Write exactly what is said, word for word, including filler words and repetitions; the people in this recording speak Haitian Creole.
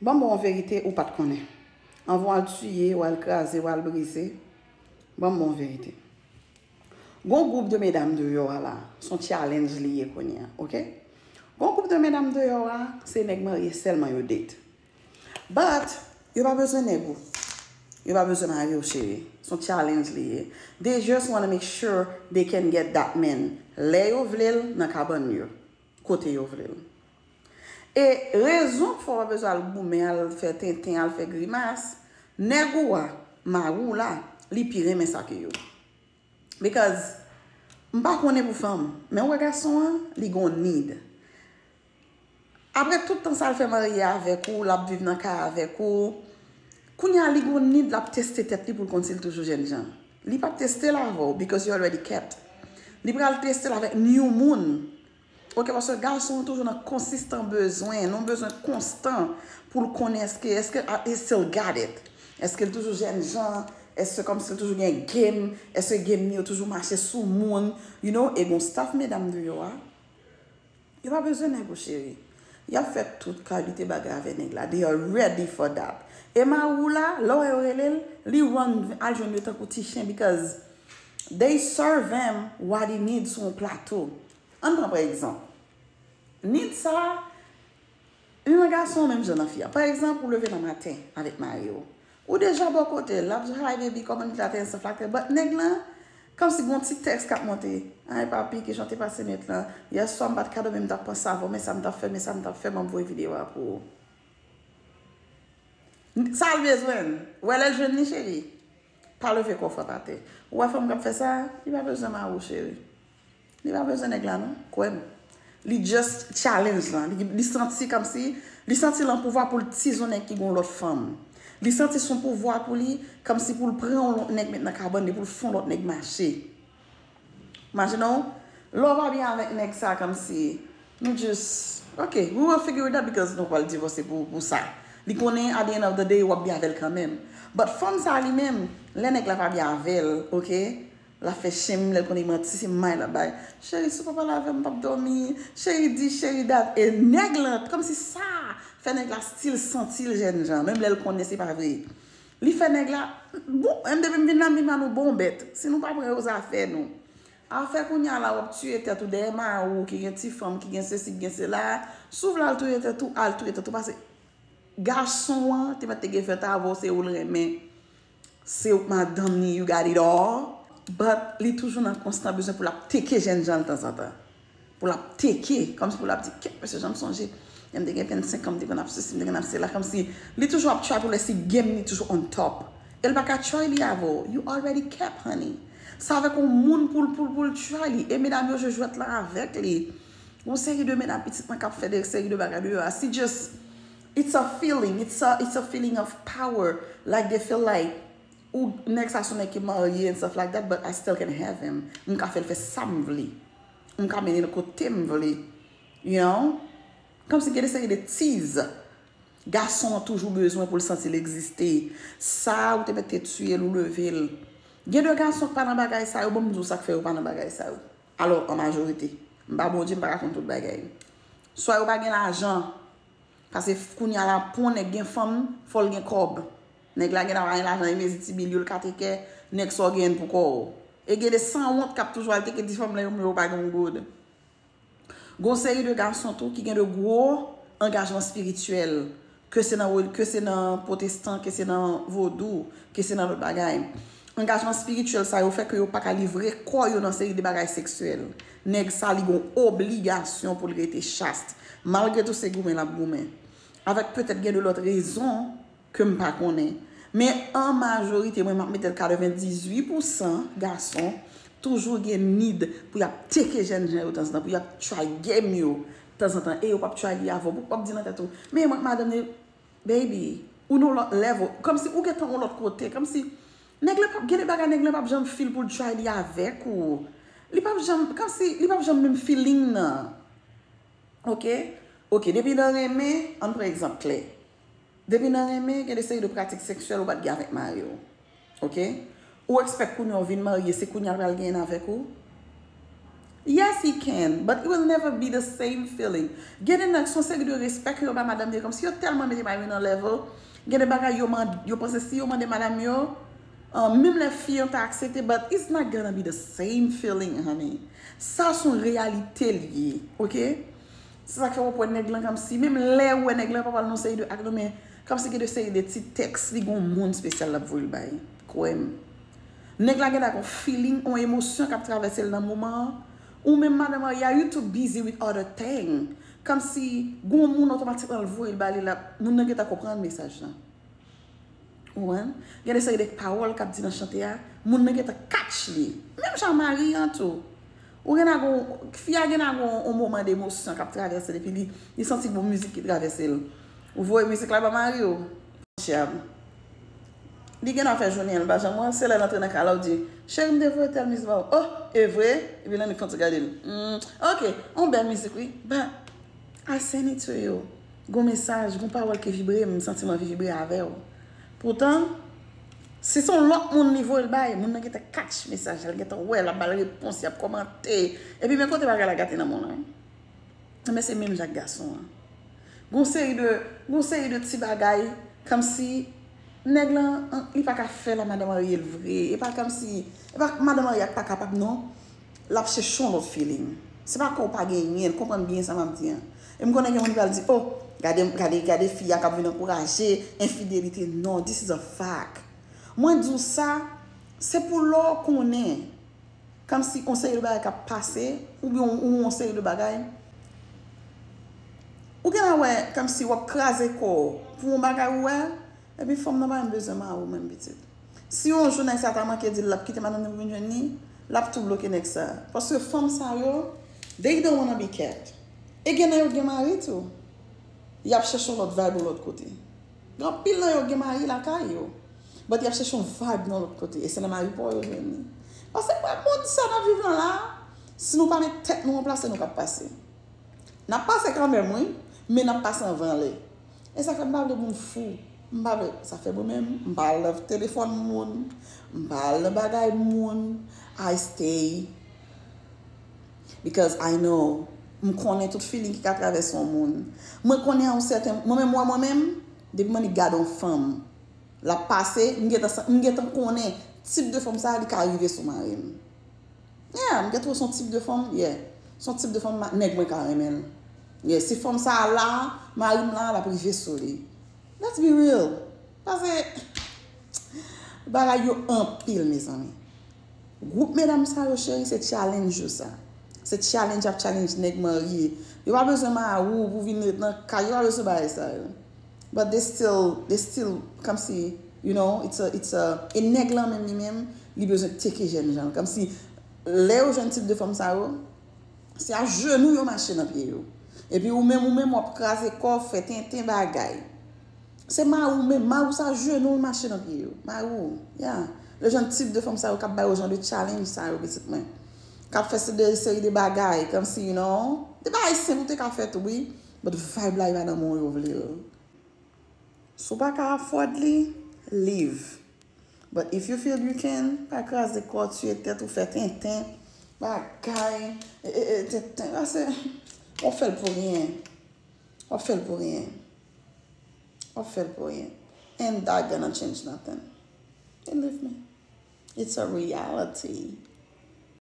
Ban m ba w yon verite ou pa t konnen. Anvan w al tiye, w al kraze, w al brize, ban m ba w yon verite. Gon gwoup de medam deyò a la, se yon challenge li ye kounye a, oke? Gon gwoup de medam deyò a, se nèg marye sèlman yo date. But, yo pa bezwen nèg ou. Yo pa bezwen mari w, cheri. Se yon challenge li ye. They just wanna make sure they can get that man. Lè yo vle l, nan kabann yo. Kote yo vle l. E rezon k fè w pa bezwen al goumen, al fè tenten, al fè grimas, nèg ou a, mari w la, li pi renmen sa ke yo. Because, m pa konnen pou fanm, men w wè gason an, li gon need. Apre tout tan sa l fè marye avèk ou, l ap viv nan kay avèk ou, kounye a li gon need, l ap teste tèt li pou l konn si l toujou jènjan. Li p ap teste l avè w, because you already kept. Li pral teste l avèk new moun. Oke, paske gason an toujou nan konsistan bezwen, nan bezwen konstan pou l konnen èske, èske ah, he still got it. Èske l toujou jènjan, èske kòmsi l toujou gen game, èske game li yo toujou mache sou moun, you know, e gon staff medam deyò a. Yo pa bezwen nèg ou cheri. Y ap fè tout kalite bagay avè nèg la. They are ready for that. E mari w la, lè w wè yo rele l, li run al jwenn yo tankou ti chen because they serve him what he needs sou yon plato. Ann pran pa egzanp. Need sa, li nan gason menm jan nan fi a. Pa egzanp, ou leve nan maten avèk mari w. Ou deja bò kote l, l ap di, "Hi baby, kòman nèt la te?" Stuff like that. But nèg lan, kòmsi gon ti tèks k ap monte. "Ay papi, kijan te pase nèt lan? Yèswa m pa t ka dòmi, m t ap panse avè w, men sa m t ap fè, men sa m t ap fè, m ap voye videyo a pou ou." Sa l bezwen? Wè lè l jwenn li, cheri. Pa leve kò w frap atè. Ou wè fanm k ap fè sa, li pa bezwen mari w, cheri. Li pa bezwen nèg la, non. Kwè m. Li just challenge lan. Li, li santi kòmsi, li santi l an pouvwa pou l tiz yon nèg ki gon lòt fanm. Li santi s on pouvwa pou li, kòmsi pou l pran yon lòt nèg met nan kabann li, pou l fè yon lòt nèg mache. Imajine w, lè w pa byen avèk nèg sa, kòmsi, nou just, ok, we will figure it out because nou pral divòse pou, pou sa. Li konnen, at the end of the day, w ap byen avè l kanmenm. But fanm sa li menm, lè nèg la pa byen avè l, ok, l ap fè chen, lè l konnen manti, se may l ap bay. Cheri, si w pa pale avè m, m p ap dòmi. Cheri this, cheri that. E nèg lan, kòmsi sa fè nèg la still santi l jènjan, menm lè l konnen se pa vre. Li fè nèg la, bon, m depi m vin la, m vin ba nou bon bèt. Si nou pa pran yo, zafè nou. Afè kounye a la, w ap tiye tèt ou dèyè mari w ki gen ti fanm, ki gen sesi, ki gen sela. Si w vle al touye tèt ou, al touye tèt ou. Paske gason an te mèt te gen fèt avè w, se ou l renmen. Se ou k madanm ni, you got it all. But li toujou nan konstan bezwen pou l ap teke jènjan l tanzantan. Pou l ap teke, kòmsi pou l ap di, "Kèt, mesye, jan m sonje. Lè m te gen vennsenk an, m te konn ap sesi, m te konn ap sela." Kòmsi li toujou ap try pou lè si game li toujou on top. E l pa ka try li avè w. You already kept, honey. Sa avèk yon moun pou l, pou l, pou l try li. E medam yo jwe jwèt la avèk li. Yon seri de medam pitit mwen k ap fè de seri de bagay deyò a. Si just, it's a feeling. It's a, it's a feeling of power. Like they feel like, ou nèg sa se yon nèg ki marye and stuff like that, but I still can have him. M ka fè l fè sa m vle. M ka mennen l kote m vle. You know? Kòmsi gen de seri de tease. Gason an toujou bezwen pou l santi l egziste. Sa ou te mèt te tiye l, ou leve l. Gen de gason k pa nan bagay sa yo, bon, m di w sa k fè yo pa nan bagay sa yo. Alò, an majorite. M pa Bondye, m pa ka konn tout bagay. Swa yo pa gen lajan. Paske kounye a la, pou yon nèg gen fanm, fò l gen kòb. Nèg la gen dwa pa gen lajan, li mezi ti bil yo, l ka take care nèg sa w gen pou kò w. E gen de sanwont k ap toujou al take care ti fanm lan yo, men yo pa gen yon goud. Gon seri de gason tou ki gen de gwo angajman espirityèl, ke se nan, ke se nan pwotestan, ke se nan vodou, ke se nan lòt bagay. Angajman espirityèl sa yo fè ke yo pa ka livre kò yo nan seri de bagay seksyèl. Nèg sa li gon obligasyon pou l rete chaste. Malgre tou se goumen l ap goumen. Avèk petèt gen de lòt rezon ke m pa konnen. Men an majorite, mwen m ap mete l katrevendizuit pousan gason toujou gen need pou y ap teke jènjan yo tanzantan, pou y ap try game yo tanzantan, e yo p ap try li avè w. Pou w p ap di nan tèt ou, "Men mwen k madanm li." Baby, ou nan lòt level. Kòmsi ou gentan yon lòt kote. Kòmsi nèg la p ap gen de bagay, nèg la p ap janm feel pou l try li avèk ou. Li p ap janm, kòmsi li p ap janm menm feeling nan. Oke? Oke, depi nan renmen, ann pran egzanp klè. Depi nan renmen, gen de seri de pratik seksyèl ou pa t gen avèk mari w. Oke? Ou expect kounye a w vin marye, se kounye a l pral genyen avèk ou? Yes, he can, but it will never be the same feeling. Gen de nèg, se yon seri de respè ke yo ba madanm yo, kòmsi yo tèlman mete madanm yo nan level. Gen de bagay yo, yo panse si yo mande madanm yo, uh, menm lè fi an ta aksepte, but it's not gonna be the same feeling, honey. Sa se yon reyalite li ye, ok? Se sa k fè w wè nèg lan kòmsi, menm lè ou wè nèg lan pa pral nan seri de ak non, men kòmsi gen de seri de ti tèks, li gen yon moun espesyal l ap voye l bay. Kwè m. Nèg la gentan gon feeling, yon emosyon k ap travèse l nan moman an. Ou menm madan marye a, you too busy with other thing. Kòmsi gon moun otomatikman l voye l ba li la, moun nan gentan konprann mesaj lan. Ou konprann? Gen de seri de pawòl k ap di nan chante a, moun nan gentan catch li. Menm jan mari an tou. Ou gentan gon, fi a gentan gon yon moman de emosyon k ap travèse l epi li, li santi gon mizik ki travèse l. Ou voye mizik la ba mari w. Chè. Li gentan fè jounen an, li pa janm wè l, se lè l antre nan kay la, ou di, cheri, m te voye tèl mizik ba ou. Oh, e vre? Epi l annik konn ti gade l. Hmm, ok, yon bèl mizik, wi. But I send it to you. Gon mesaj, gon pawòl ki vibre m, m santi m anvi vibre avè w. Poutan, si se yon lòt moun li voye l bay, moun nan gentan catch mesaj la, li gentan wè l, l ap ba l repons, l ap kòmante. Epi men kote bagay la gate nan mond lan. Men se menm jan ak gason an. Gon seri de, gon seri de ti bagay, kòmsi nèg lan, an, li pa ka fè la madan marye l vre. E pa kòmsi, e pa madan marye a k pa kapab, non. L ap chèche yon lòt feeling. Se pa ke w pa genyen l, konprann byen sa m ap di an. E m konnen gen moun ki pral di, oh, gade, gade, gade fi a k ap vin ankouraje enfidelite. Non, this is a fact. Mwen di w sa, se pou lè w konnen. Kòmsi yon seri de bagay k ap pase, oubyen yon, yon seri de bagay. Ou gentan wè, kòmsi w ap kraze kò w pou yon bagay ou wè, epi fanm nan pa menm bezwen mari w menm pitit. Si yon jou nèg sa ta manke di l l ap kite madanm nan pou vin jwenn li, l ap tou bloke nèg sa. Paske fanm sa yo, they don't wanna be kept. E gen nan yo gen mari tou. Y ap chèche yon lòt vibe yon lòt kote. Gen anpil nan yo gen mari lakay yo. But y ap chèche yon vibe nan lòt kote. E se nan mari pa w yo jwenn li. Paske mwen, mond sa n ap viv lan la, si nou pa met tèt nou an plas, se nou k ap pase. N ap pase kanmenm, wi, men n ap pase anvan lè. E sa fè m pa vle moun fou. M pa vle, sa fè mwen menm, m pa al nan telefòn moun, m pa al nan bagay moun, I stay. Because I know, m konnen tout feeling ki ka travèse yon moun. Mwen konnen a yon sèten, mwen menm, mwen, mwen menm, depi m annik gade yon fanm, l ap pase, m gentan sa, m gentan konnen tip de fanm sa a, li ka rive sou mari m. Yeah, m gentan wè se yon tip de fanm, yeah. Se yon tip de fanm ma-, nèg mwen ka renmen l. Yeah, si fanm sa a la, mari m la, l ap rive sou li. Let's be real. Paske bagay yo anpil, mezanmi. Gwoup medam sa yo, cheri, se challenge yo sa. Se challenge ap challenge nèg marye. Yo pa bezwen mari w pou vin ret nan kay, yo pa bezwen bagay sa yo. But they still, they still, kòmsi, you know, it's a, it's a, e nèg lan menm li menm, li bezwen teke jèn jan. Kòmsi, lè yo jwenn tip de fanm sa yo, se a jenou yo mache nan pye yo. Epi ou menm, ou menm, w ap kraze kò w, fè tenten bagay. Se mari w menm, mari w sa jenou l mache nan pye yo. Mari w, yeah. Le jan tip de fanm sa yo k ap bay yo jan de challenge sa yo, pitit mwen. K ap fè se de seri de bagay, kòmsi, you know, de bagay senp ou te ka fè tou, wi. But vibe la, e pa nan men w yo vle l. Si w pa ka afford li, leave. But if you feel you can, pa kraze kò w, tiye tèt ou, fè tenten, bagay, e, e, e, tenten, paske w ap fè l pou ryen. W ap fè l pou ryen. W ap fè l pou ryen. And that gonna change nothing. Believe me. It's a reality.